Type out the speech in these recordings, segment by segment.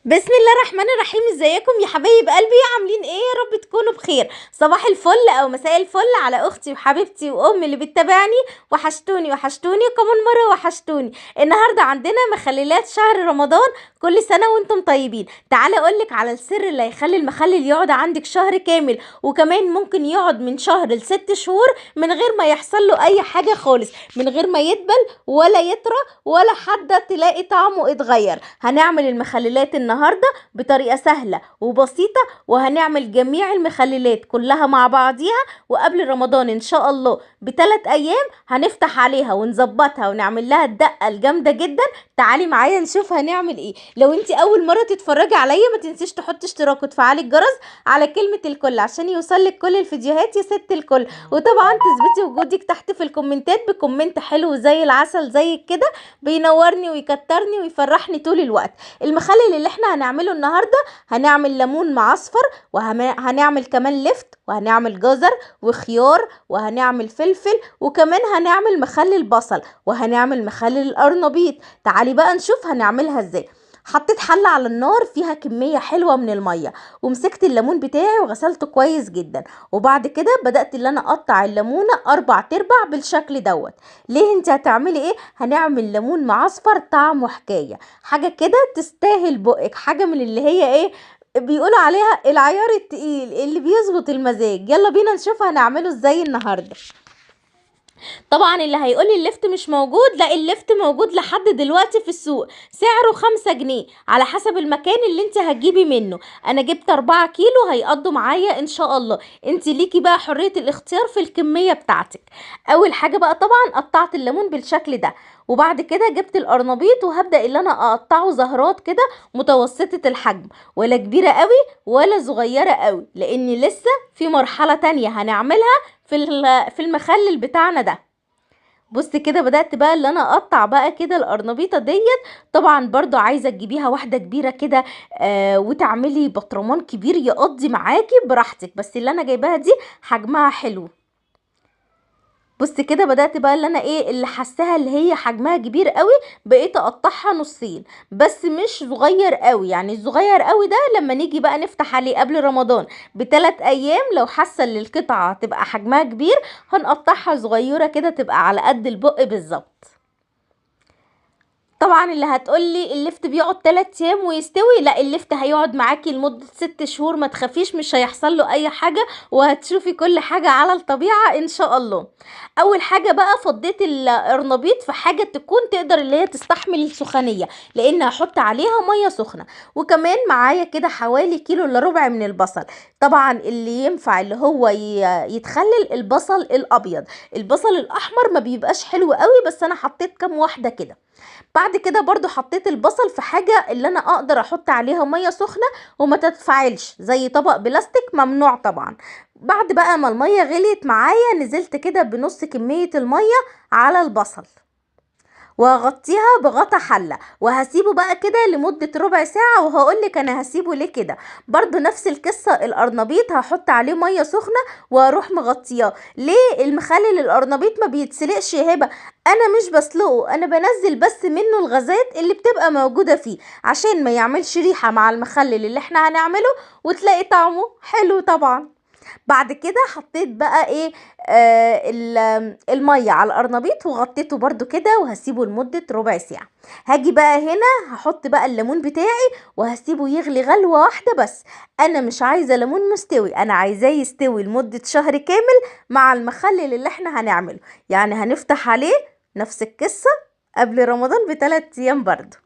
بسم الله الرحمن الرحيم. ازيكم يا حبايب قلبي؟ عاملين ايه؟ يا رب تكونوا بخير. صباح الفل او مساء الفل على اختي وحبيبتي وامي اللي بتتابعني. وحشتوني وحشتوني كمان مرة وحشتوني. النهارده عندنا مخللات شهر رمضان، كل سنة وانتم طيبين. تعالى اقولك على السر اللي هيخلي المخلل يقعد عندك شهر كامل، وكمان ممكن يقعد من شهر لست شهور من غير ما يحصل له اي حاجة خالص، من غير ما يدبل ولا يطرى ولا حد تلاقي طعمه اتغير. هنعمل المخللات النهارده بطريقة سهلة وبسيطة، وهنعمل جميع المخللات كلها مع بعضيها، وقبل رمضان ان شاء الله ب3 ايام هنفتح عليها ونظبطها ونعمل لها الدقة الجامدة جدا. تعالي معايا نشوف هنعمل ايه. لو انت اول مرة تتفرجي عليا ما تنسيش تحطي اشتراك وتفعلي الجرس على كلمة الكل عشان يوصلك كل الفيديوهات يا ست الكل، وطبعا تثبتي وجودك تحت في الكومنتات ب comment حلو زي العسل زي كده، بينورني ويكترني ويفرحني طول الوقت. المخلل اللي احنا هنعمله النهارده هنعمل ليمون معصفر، وهنعمل كمان لفت، وهنعمل جزر وخيار، وهنعمل فلفل، وكمان هنعمل مخلل بصل، وهنعمل مخلل القرنبيط. تعالي بقى نشوف هنعملها ازاي. حطيت حلة على النار فيها كمية حلوة من المية، ومسكت الليمون بتاعي وغسلته كويس جدا، وبعد كده بدأت ان انا اقطع الليمونة 4/4 بالشكل دوت. ليه انت هتعملي ايه؟ هنعمل ليمون معصفر طعمه حكاية، حاجة كده تستاهل بقك، حاجة من اللي هي ايه بيقولوا عليها العيار التقيل اللي بيظبط المزاج. يلا بينا نشوف هنعمله ازاي النهاردة. طبعا اللي هيقولي اللفت مش موجود، لا اللفت موجود لحد دلوقتي في السوق، سعره 5 جنيه على حسب المكان اللي انت هتجيبي منه. انا جبت 4 كيلو هيقضوا معايا ان شاء الله. انت ليكي بقى حرية الاختيار في الكمية بتاعتك. اول حاجة بقى طبعا قطعت الليمون بالشكل ده، وبعد كده جبت القرنبيط وهبدأ اللي انا اقطعه زهرات كده متوسطة الحجم، ولا كبيرة قوي ولا صغيرة قوي، لان لسه في مرحلة تانية هنعملها في المخلل بتاعنا ده. بص كده بدأت بقى اللي انا اقطع بقى كده القرنبيطة ديت. طبعا برضو عايزة تجيبيها واحدة كبيرة كده وتعملي بطرمان كبير يقضي معاكي براحتك، بس اللي انا جايباها دي حجمها حلو. بص كده بدأت بقى اللي انا ايه اللي حاساها اللي هي حجمها كبير قوي بقيت اقطعها نصين، بس مش صغير قوي. يعني الصغير قوي ده لما نيجي بقى نفتح عليه قبل رمضان ب3 ايام، لو حاسه ان القطعة تبقى حجمها كبير هنقطعها صغيرة كده تبقى على قد البق بالظبط. طبعا اللي هتقولي اللفت بيقعد 3 ايام ويستوي، لا اللفت هيقعد معاكي لمدة 6 شهور، ما تخافيش مش هيحصل له اي حاجة، وهتشوفي كل حاجة على الطبيعة ان شاء الله. اول حاجة بقى فضيت القرنبيط في حاجة تكون تقدر اللي هي تستحمل السخونية، لان هحط عليها مية سخنة. وكمان معايا كده حوالي 1.25 كيلو من البصل. طبعا اللي ينفع اللي هو يتخلل البصل الابيض، البصل الاحمر ما بيبقاش حلو قوي، بس انا حطيت كام واحدة كده. بعد كده برضو حطيت البصل في حاجة اللي انا اقدر احط عليها مية سخنة وما تتفاعلش، زي طبق بلاستيك ممنوع طبعا. بعد بقى ما المية غليت معايا نزلت كده بنص كمية المية على البصل، وهغطيها بغطا حلة، وهسيبه بقى كده لمدة ربع ساعة، وهقولك انا هسيبه ليه كده. برضو نفس القصة القرنبيط هحط عليه مية سخنة واروح مغطياه. ليه المخلل القرنبيط ما بيتسلقش يا هبة؟ انا مش بسلقه، انا بنزل بس منه الغازات اللي بتبقى موجودة فيه عشان ما يعملش ريحة مع المخلل اللي احنا هنعمله، وتلاقي طعمه حلو طبعا. بعد كده حطيت بقى ايه المية على القرنبيط وغطيته برضو كده، وهسيبه لمدة ربع ساعة. هاجي بقى هنا هحط بقى الليمون بتاعي وهسيبه يغلي غلوة واحدة بس. انا مش عايزة ليمون مستوي، انا عايزاه يستوي لمدة شهر كامل مع المخلل اللي احنا هنعمله. يعني هنفتح عليه نفس القصة قبل رمضان ب3 ايام برضو.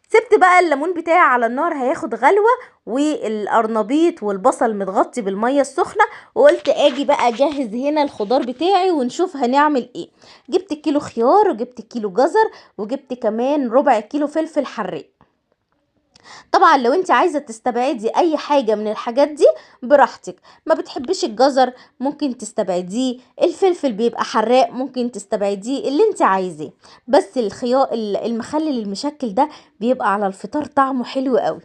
سبت بقى الليمون بتاعي على النار هياخد غلوة، والقرنبيط والبصل متغطي بالمية السخنة، وقلت اجي بقى اجهز هنا الخضار بتاعي ونشوف هنعمل ايه. جبت كيلو خيار، وجبت كيلو جزر، وجبت كمان ربع كيلو فلفل حراق. طبعا لو انت عايزة تستبعدي اي حاجة من الحاجات دي براحتك، ما بتحبيش الجزر ممكن تستبعديه، الفلفل بيبقى حراق ممكن تستبعديه، اللي انت عايزاه. بس الخيار المخلل المشكل ده بيبقى على الفطار طعمه حلو قوي.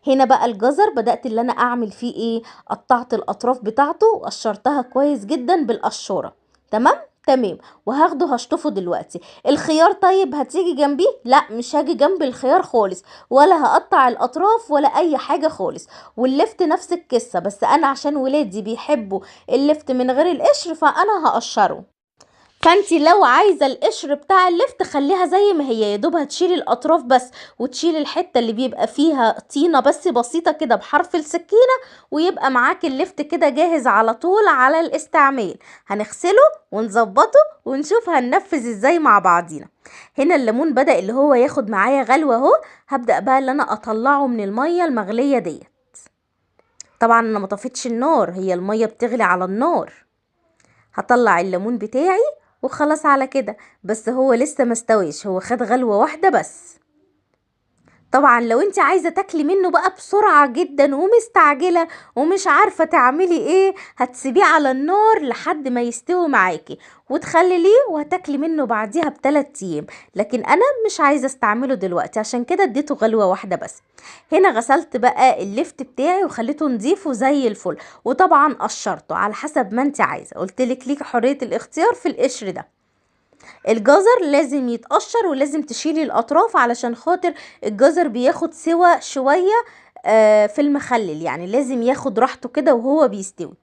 هنا بقى الجزر بدأت اللي انا اعمل فيه ايه، قطعت الاطراف بتاعته وقشرتها كويس جدا بالقشورة. تمام. تمام. وهاخده هشطفه دلوقتي. الخيار طيب هتيجي جنبيه؟ لا مش هاجي جنب الخيار خالص، ولا هقطع الاطراف ولا اي حاجة خالص. واللفت نفس القصة، بس انا عشان ولادي بيحبوا اللفت من غير القشر فانا هقشره. فانتي لو عايزه القشر بتاع اللفت خليها زي ما هي، يا دوب هتشيلي الاطراف بس وتشيلي الحتة اللي بيبقى فيها طينه بس بسيطة كده بحرف السكينة، ويبقى معاكي اللفت كده جاهز على طول على الاستعمال. هنغسله ونظبطه ونشوف هننفذ ازاي مع بعضينا. هنا الليمون بدأ اللي هو ياخد معايا غلوه اهو، هبدأ بقى اللي انا اطلعه من المية المغليه ديت. طبعا انا ما طفيتش النار، هي المية بتغلي على النار. هطلع الليمون بتاعي وخلاص على كده، بس هو لسه ما استويش، هو خد غلوة واحدة بس. طبعا لو انت عايزة تاكلي منه بقى بسرعة جدا ومستعجلة ومش عارفة تعملي ايه، هتسيبيه على النار لحد ما يستوي معاكي وتخلليه وهتاكلي منه بعديها ب3 ايام، لكن انا مش عايزة استعمله دلوقتي عشان كده اديته غلوة واحدة بس. هنا غسلت بقى اللفت بتاعي وخليته نضيف وزي الفل، وطبعا قشرته على حسب ما انت عايزة، قلتلك ليك حرية الاختيار في القشر ده. الجزر لازم يتقشر ولازم تشيلي الاطراف علشان خاطر الجزر بياخد سوى شوية في المخلل، يعني لازم ياخد راحته كده وهو بيستوي.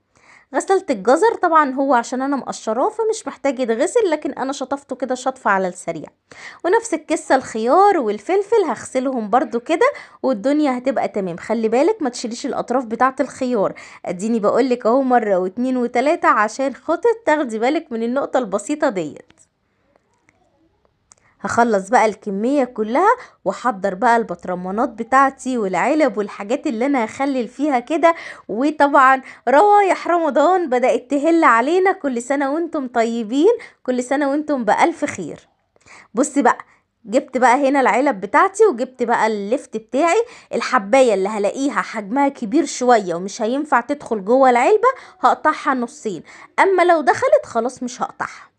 غسلت الجزر طبعا هو عشان انا مقشراه فمش محتاج يتغسل، لكن انا شطفته كده شطفه على السريع. ونفس القصة الخيار والفلفل هغسلهم برضو كده والدنيا هتبقى تمام. خلي بالك ما تشيليش الاطراف بتاعه الخيار، اديني بقولك اهو مرة واتنين وتلاتة عشان خاطر تاخدي بالك من النقطة البسيطة ديت. هخلص بقى الكمية كلها واحضر بقى البطرمانات بتاعتي والعلب والحاجات اللي انا هخلل فيها كده. وطبعا روايح رمضان بدأت تهل علينا، كل سنة وانتم طيبين، كل سنة وانتم بألف خير. بصي بقى جبت بقى هنا العلب بتاعتي وجبت بقى اللفت بتاعي. الحباية اللي هلاقيها حجمها كبير شوية ومش هينفع تدخل جوه العلبة هقطعها نصين، اما لو دخلت خلاص مش هقطعها،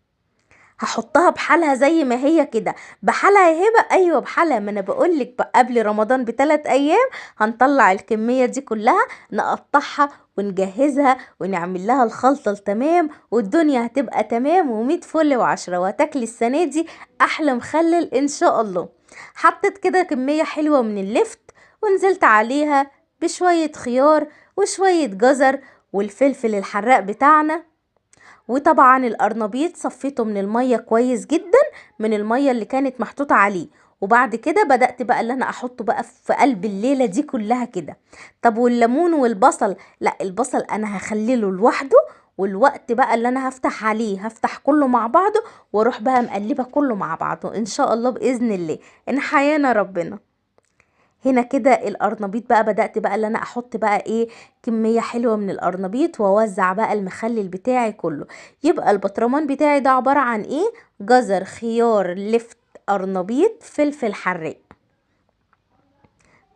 هحطها بحالها زي ما هي كده. بحالها يا هبه؟ ايوه بحالها، ما انا بقولك بقى قبل رمضان ب3 ايام هنطلع الكمية دي كلها، نقطعها ونجهزها ونعمل لها الخلطة التمام والدنيا هتبقى تمام و100 فل و10، وهتاكلي السنة دي احلى مخلل ان شاء الله. حطيت كده كمية حلوة من اللفت ونزلت عليها بشوية خيار وشوية جزر والفلفل الحراق بتاعنا، وطبعا القرنبيط صفيته من المية كويس جدا من المية اللي كانت محطوطة عليه. وبعد كده بدأت بقى اللي انا احطه بقى في قلب الليلة دي كلها كده. طب والليمون والبصل؟ لا البصل انا هخلله لوحده، والوقت بقى اللي انا هفتح عليه هفتح كله مع بعضه واروح بقى مقلبه كله مع بعضه ان شاء الله باذن الله ان حيانا ربنا. هنا كده القرنبيط بقى بدأت بقى اللي انا احط بقى ايه كمية حلوة من القرنبيط واوزع بقى المخلل بتاعي كله. يبقى البطرمان بتاعي ده عبارة عن ايه؟ جزر، خيار، لفت، قرنبيط، فلفل حراق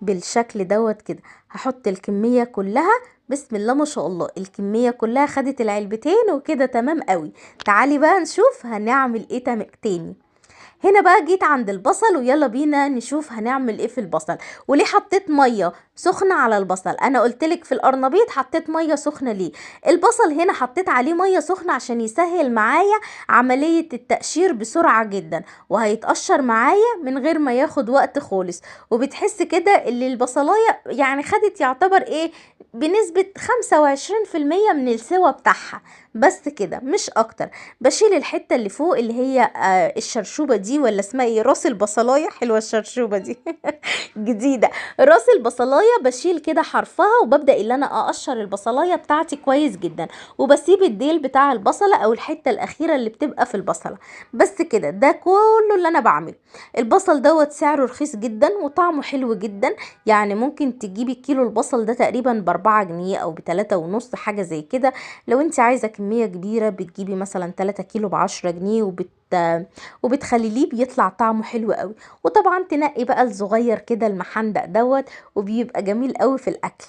بالشكل دوت كده. هحط الكمية كلها، بسم الله ما شاء الله الكمية كلها خدت العلبتين وكده تمام قوي. تعالي بقى نشوف هنعمل ايه تاني. هنا بقى جيت عند البصل ويلا بينا نشوف هنعمل ايه في البصل. وليه حطيت مية سخنة على البصل؟ انا قلتلك في القرنبيط حطيت مية سخنة ليه؟ البصل هنا حطيت عليه مية سخنة عشان يسهل معايا عملية التقشير بسرعة جدا، وهيتقشر معايا من غير ما ياخد وقت خالص. وبتحس كده اللي البصلايه يعني خدت يعتبر ايه بنسبة 25% من السوى بتاعها بس كده، مش اكتر. بشيل الحتة اللي فوق اللي هي الشرشوبه دي، ولا اسمها ايه، راس البصلايه. حلوة الشرشوبه دي جديدة. راس البصلايه بشيل كده حرفها وببدا اللي انا اقشر البصلايه بتاعتي كويس جدا، وبسيب الديل بتاع البصله او الحتة الاخيرة اللي بتبقى في البصله بس كده. ده كله اللي انا بعمله. البصل دوت سعره رخيص جدا وطعمه حلو جدا، يعني ممكن تجيبي كيلو البصل ده تقريبا ب4 جنيه او ب3.5 حاجة زي كده. لو انت عايزه كمية كبيرة بتجيبي مثلا 3 كيلو ب10 جنيه وبتخليه بيطلع طعمه حلو قوي. وطبعا تنقي بقى الصغير كده المحندق دوت وبيبقى جميل قوي في الاكل.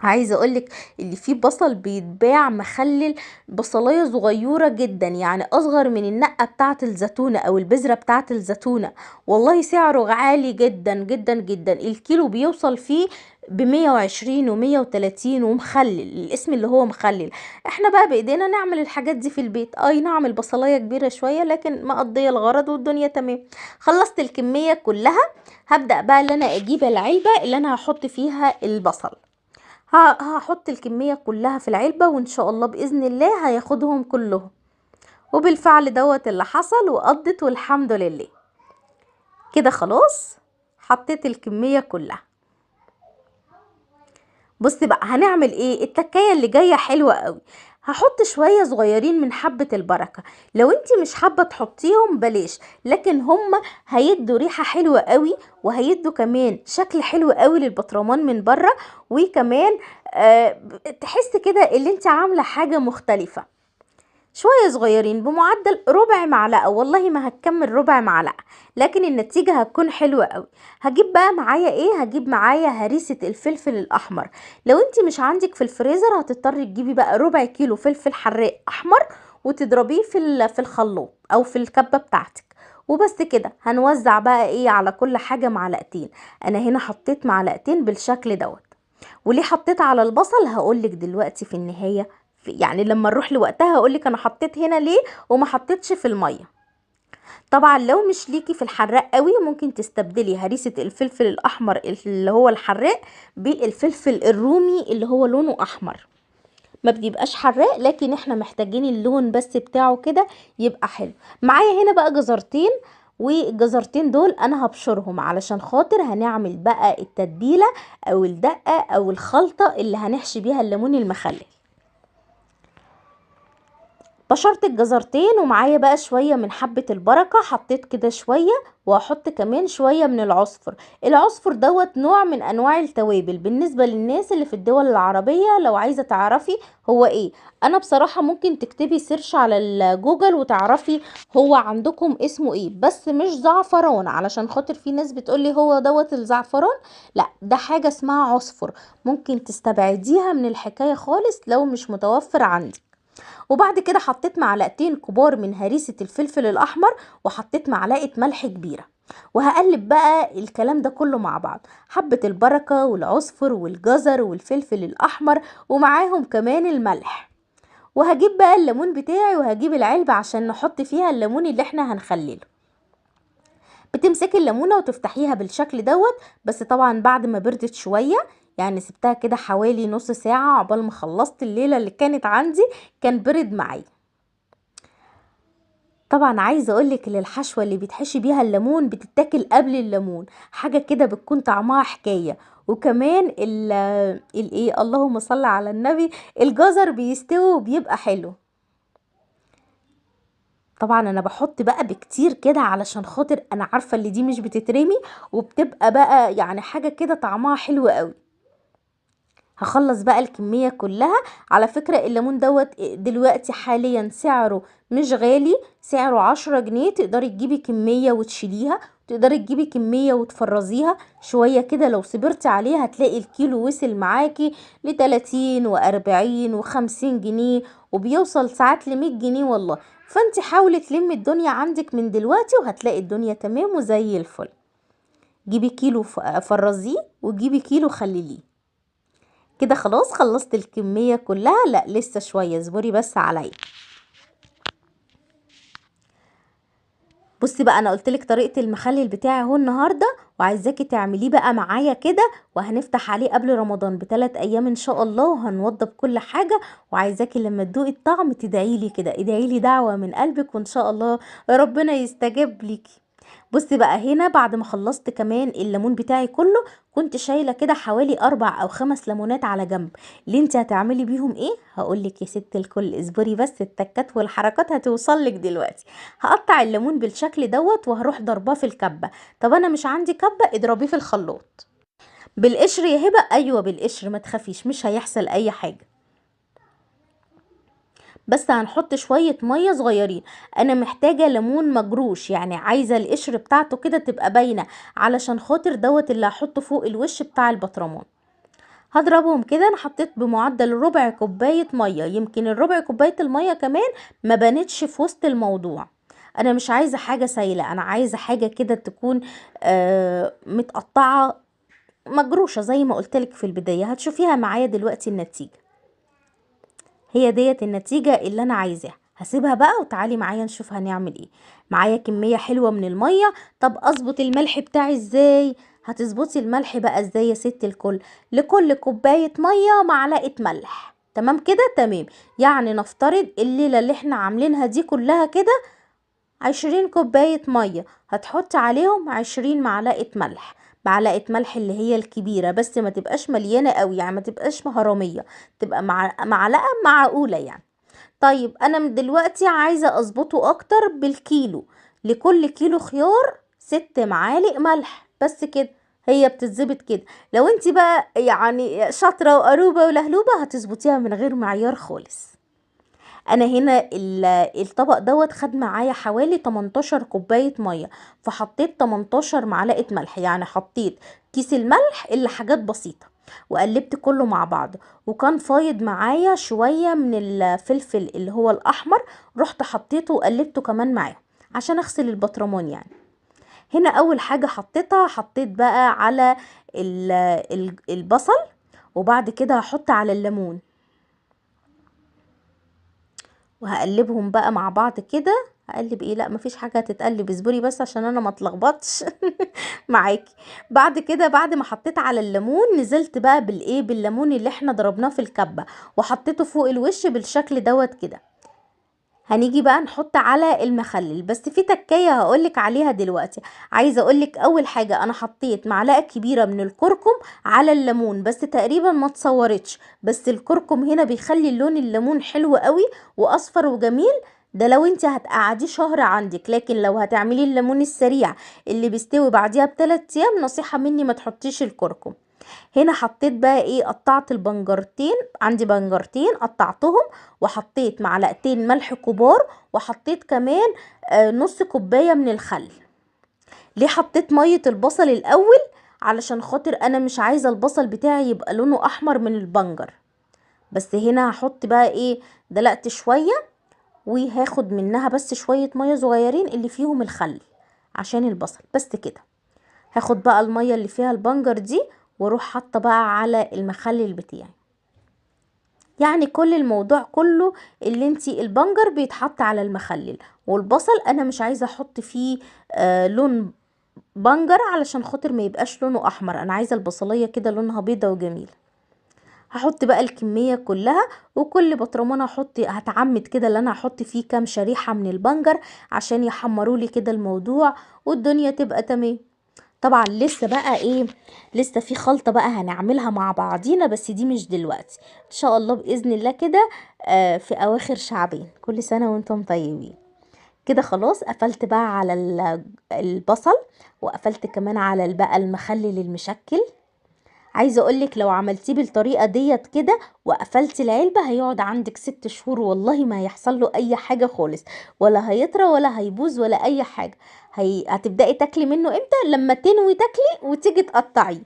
عايزه اقولك اللي فيه بصل بيتباع مخلل بصلايه صغيرة جدا، يعني اصغر من النقه بتاعه الزيتونه او البذرة بتاعه الزيتونه، والله سعره عالي جدا جدا جدا. الكيلو بيوصل فيه ب120 و130 ومخلل، الاسم اللي هو مخلل. احنا بقى بايدينا نعمل الحاجات دي في البيت. اي نعم البصلايه كبيرة شوية لكن مقضية الغرض والدنيا تمام. خلصت الكمية كلها. هبدا بقى اللي انا اجيب العلبة اللي انا هحط فيها البصل. هحط الكمية كلها في العلبة وان شاء الله بإذن الله هياخدهم كلهم. وبالفعل دوت اللي حصل وقضت والحمد لله. كده خلاص حطيت الكمية كلها. بصي بقى هنعمل ايه. التكاية اللي جاية حلوة قوي. هحط شوية صغيرين من حبة البركة، لو انتي مش حابة تحطيهم بلاش، لكن هم هيدوا ريحة حلوة قوي وهيدوا كمان شكل حلو قوي للبطرمان من بره، وكمان تحس كده اللي انتي عاملة حاجة مختلفة. شوية صغيرين بمعدل ربع معلقة، والله ما هتكمل ربع معلقة، لكن النتيجة هتكون حلوة قوي. هجيب بقى معايا ايه؟ هجيب معايا هريسة الفلفل الاحمر. لو انت مش عندك في الفريزر هتضطري تجيبي بقى ربع كيلو فلفل حراق احمر وتضربيه في الخلاط او في الكبة بتاعتك. وبس كده. هنوزع بقى ايه على كل حاجة معلقتين. انا هنا حطيت معلقتين بالشكل دوت. وليه حطيت على البصل هقولك دلوقتي في النهاية، يعني لما نروح لوقتها هقولك انا حطيت هنا ليه وما حطيتش في المية. طبعا لو مش ليكي في الحراق قوي ممكن تستبدلي هريسه الفلفل الاحمر اللي هو الحراق بالفلفل الرومي اللي هو لونه احمر، ما بيبقاش حراق لكن احنا محتاجين اللون بس بتاعه كده يبقى حلو. معايا هنا بقى جزرتين، والجزرتين دول انا هبشرهم علشان خاطر هنعمل بقى التتبيله او الدقة او الخلطة اللي هنحشي بيها الليمون المخلل. بشرت الجزرتين ومعايا بقى شوية من حبة البركة، حطيت كده شوية، وهحط كمان شوية من العصفر. العصفر دوت نوع من انواع التوابل بالنسبة للناس اللي في الدول العربية، لو عايزة تعرفي هو ايه. انا بصراحة ممكن تكتبي search على الجوجل وتعرفي هو عندكم اسمه ايه، بس مش زعفران علشان خاطر في ناس بتقولي هو دوت الزعفران، لا ده حاجة اسمها عصفر، ممكن تستبعديها من الحكاية خالص لو مش متوفر عندك. وبعد كده حطيت معلقتين كبار من هريسة الفلفل الأحمر، وحطيت معلقة ملح كبيرة، وهقلب بقى الكلام ده كله مع بعض. حبة البركة والعصفر والجزر والفلفل الأحمر ومعاهم كمان الملح. وهجيب بقى الليمون بتاعي وهجيب العلبة عشان نحط فيها الليمون اللي احنا هنخلله. بتمسكي الليمونة وتفتحيها بالشكل دوت، بس طبعا بعد ما بردت شوية، يعني سبتها كده حوالي نص ساعة عقبال ما خلصت الليلة اللي كانت عندي، كان برد معايا. طبعا عايزة اقولك ان الحشوة اللي بيتحشي بيها الليمون بتتاكل قبل الليمون، حاجة كده بتكون طعمها حكاية. وكمان الايه اللهم صل على النبي، الجزر بيستوي وبيبقى حلو. طبعا انا بحط بقى بكتير كده علشان خاطر انا عارفة اللي دي مش بتترمي، وبتبقى بقى يعني حاجة كده طعمها حلو قوي. هخلص بقى الكمية كلها. على فكرة الليمون دوت دلوقتي حاليا سعره مش غالي، سعره 10 جنيه، تقدري تجيبي كمية وتشيليها، تقدري تجيبي كمية وتفرزيها شوية كده. لو صبرتي عليها هتلاقي الكيلو وصل معاكي لتلاتين واربعين وخمسين جنيه، وبيوصل ساعات لمية جنيه والله. فانت حاولي تلمي الدنيا عندك من دلوقتي وهتلاقي الدنيا تمام وزي الفل. جيبي كيلو فرزيه وجيبي كيلو خلليه. كده خلاص خلصت الكمية كلها. لا لسه شوية، اصبري بس عليا. بصي بقى انا قلتلك طريقة المخلل بتاعي اهو النهاردة، وعايزاكي تعمليه بقى معايا كده، وهنفتح عليه قبل رمضان بثلاث ايام ان شاء الله، وهنوضب كل حاجة. وعايزاكي لما تدوقي الطعم تدعيلي كده، ادعيلي دعوة من قلبك وان شاء الله ربنا يستجاب ليكي. بصي بقى هنا بعد ما خلصت كمان الليمون بتاعي كله، كنت شايله كده حوالي 4 أو 5 ليمونات على جنب. اللي انت هتعملي بيهم ايه؟ هقولك يا ست الكل، اصبري بس، التكات والحركات هتوصلك دلوقتي. هقطع الليمون بالشكل دوت وهروح ضرباه في الكبه. طب انا مش عندي كبه، اضربيه في الخلاط بالقشر يا هبه. ايوه بالقشر، ما تخافيش مش هيحصل اي حاجة، بس هنحط شوية مية صغيرين. انا محتاجة ليمون مجروش، يعني عايزة القشر بتاعته كده تبقى باينة علشان خاطر دوت اللي هحطه فوق الوش بتاع البطرمان. هضربهم كده. انا حطيت بمعدل ربع كوباية مية، يمكن الربع كوباية المية كمان ما بانتش في وسط الموضوع. انا مش عايزة حاجة سايلة، انا عايزة حاجة كده تكون متقطعة مجروشة زي ما قلتلك في البداية. هتشوفيها معايا دلوقتي النتيجة، هي ديت النتيجة اللي انا عايزاها. هسيبها بقى وتعالي معايا نشوف هنعمل ايه. معايا كمية حلوة من المية. طب اظبط الملح بتاعي ازاي؟ هتظبطي الملح بقى ازاي يا ست الكل؟ لكل كوباية مية معلقة ملح. تمام كده؟ تمام. يعني نفترض الليلة اللي احنا عاملينها دي كلها كده 20 كوباية مية، هتحطي عليهم 20 معلقة ملح. معلقة ملح اللي هي الكبيرة، بس ما تبقاش مليانة قوي، يعني ما تبقاش هرمية، تبقى معلقة معقولة يعني. طيب انا من دلوقتي عايزة اظبطه اكتر بالكيلو، لكل كيلو خيار 6 معالق ملح بس كده، هي بتتظبط كده. لو انت بقى يعني شاطرة وقروبة ولهلوبة هتظبطيها من غير معيار خالص. انا هنا الطبق دوت خد معايا حوالي 18 كوباية مية، فحطيت 18 معلقة ملح، يعني حطيت كيس الملح اللي حاجات بسيطة، وقلبت كله مع بعض. وكان فايض معايا شوية من الفلفل اللي هو الاحمر، رحت حطيته وقلبته كمان معاه عشان اغسل البطرمان يعني. هنا اول حاجة حطيتها، حطيت بقى على البصل، وبعد كده هحط على الليمون، وهقلبهم بقى مع بعض كده. هقلب ايه؟ لا مفيش حاجة هتتقلب، اصبري بس عشان انا ما اتلخبطش معاكي. بعد كده بعد ما حطيت على الليمون نزلت بقى بالايه، بالليمون اللي احنا ضربناه في الكبه، وحطيته فوق الوش بالشكل دوت كده. هنيجي بقى نحط على المخلل، بس في تكايه هقولك عليها دلوقتي. عايزه اقولك اول حاجة انا حطيت معلقه كبيرة من الكركم على الليمون، بس تقريبا ما اتصورتش، بس الكركم هنا بيخلي اللون الليمون حلو قوي واصفر وجميل. ده لو انت هتقعديه شهر عندك، لكن لو هتعملي الليمون السريع اللي بيستوي بعديها بثلاث ايام، نصيحة مني ما تحطيش الكركم. هنا حطيت بقى ايه، قطعت البنجرتين، عندي بنجرتين قطعتهم، وحطيت معلقتين ملح كبار، وحطيت كمان نص كوباية من الخل. ليه حطيت مية البصل الاول؟ علشان خاطر انا مش عايزه البصل بتاعي يبقى لونه احمر من البنجر. بس هنا هحط بقى ايه، دلقت شوية وهاخد منها بس شوية مية صغيرين اللي فيهم الخل عشان البصل، بس كده. هاخد بقى المية اللي فيها البنجر دي واروح حاطه بقى على المخلل بتاعي. يعني كل الموضوع كله اللي انتي البنجر بيتحط على المخلل، والبصل انا مش عايزه احط فيه لون بنجر علشان خاطر ما يبقاش لونه احمر، انا عايزه البصليه كده لونها بيضة وجميلة. هحط بقى الكمية كلها، وكل بطرمانه هحط، هتعمد كده اللي انا هحط فيه كام شريحة من البنجر عشان يحمروا لي كده الموضوع والدنيا تبقى تمام. طبعا لسه بقى ايه، لسه في خلطة بقى هنعملها مع بعضينا، بس دي مش دلوقتي ان شاء الله بإذن الله كده في اواخر شعبان. كل سنة وانتم طيبين. كده خلاص قفلت بقى على البصل، وقفلت كمان على بقى المخلل المشكل. عايزه اقولك لو عملتيه بالطريقة ديت كده وقفلتي العلبة هيقعد عندك 6 شهور، والله ما هيحصل له اي حاجة خالص، ولا هيطرى ولا هيبوظ ولا اي حاجة. هتبداي تاكلي منه امتى؟ لما تنوي تاكلي وتيجي تقطعيه.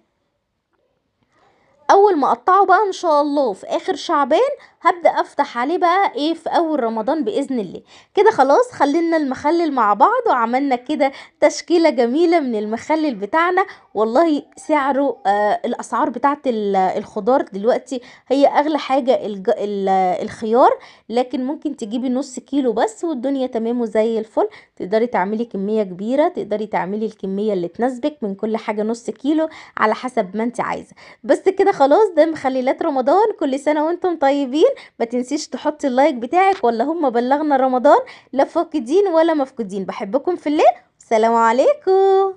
اول ما اقطعه بقى ان شاء الله في اخر شعبان هبدا افتح عليه بقى ايه في اول رمضان باذن الله. كده خلاص خلينا المخلل مع بعض، وعملنا كده تشكيله جميلة من المخلل بتاعنا. والله سعره الاسعار بتاعت الخضار دلوقتي هي اغلى حاجة الخيار، لكن ممكن تجيبي نص كيلو بس والدنيا تمام وزي الفل. تقدري تعملي كمية كبيرة، تقدري تعملي الكمية اللي تناسبك من كل حاجة نص كيلو على حسب ما انت عايزه. بس كده خلاص، ده مخللات رمضان. كل سنة وانتم طيبين. ما تنسيش تحطي اللايك بتاعك، ولا هم بلغنا رمضان لا فاقدين ولا مفقودين. بحبكم في الله، السلام عليكم.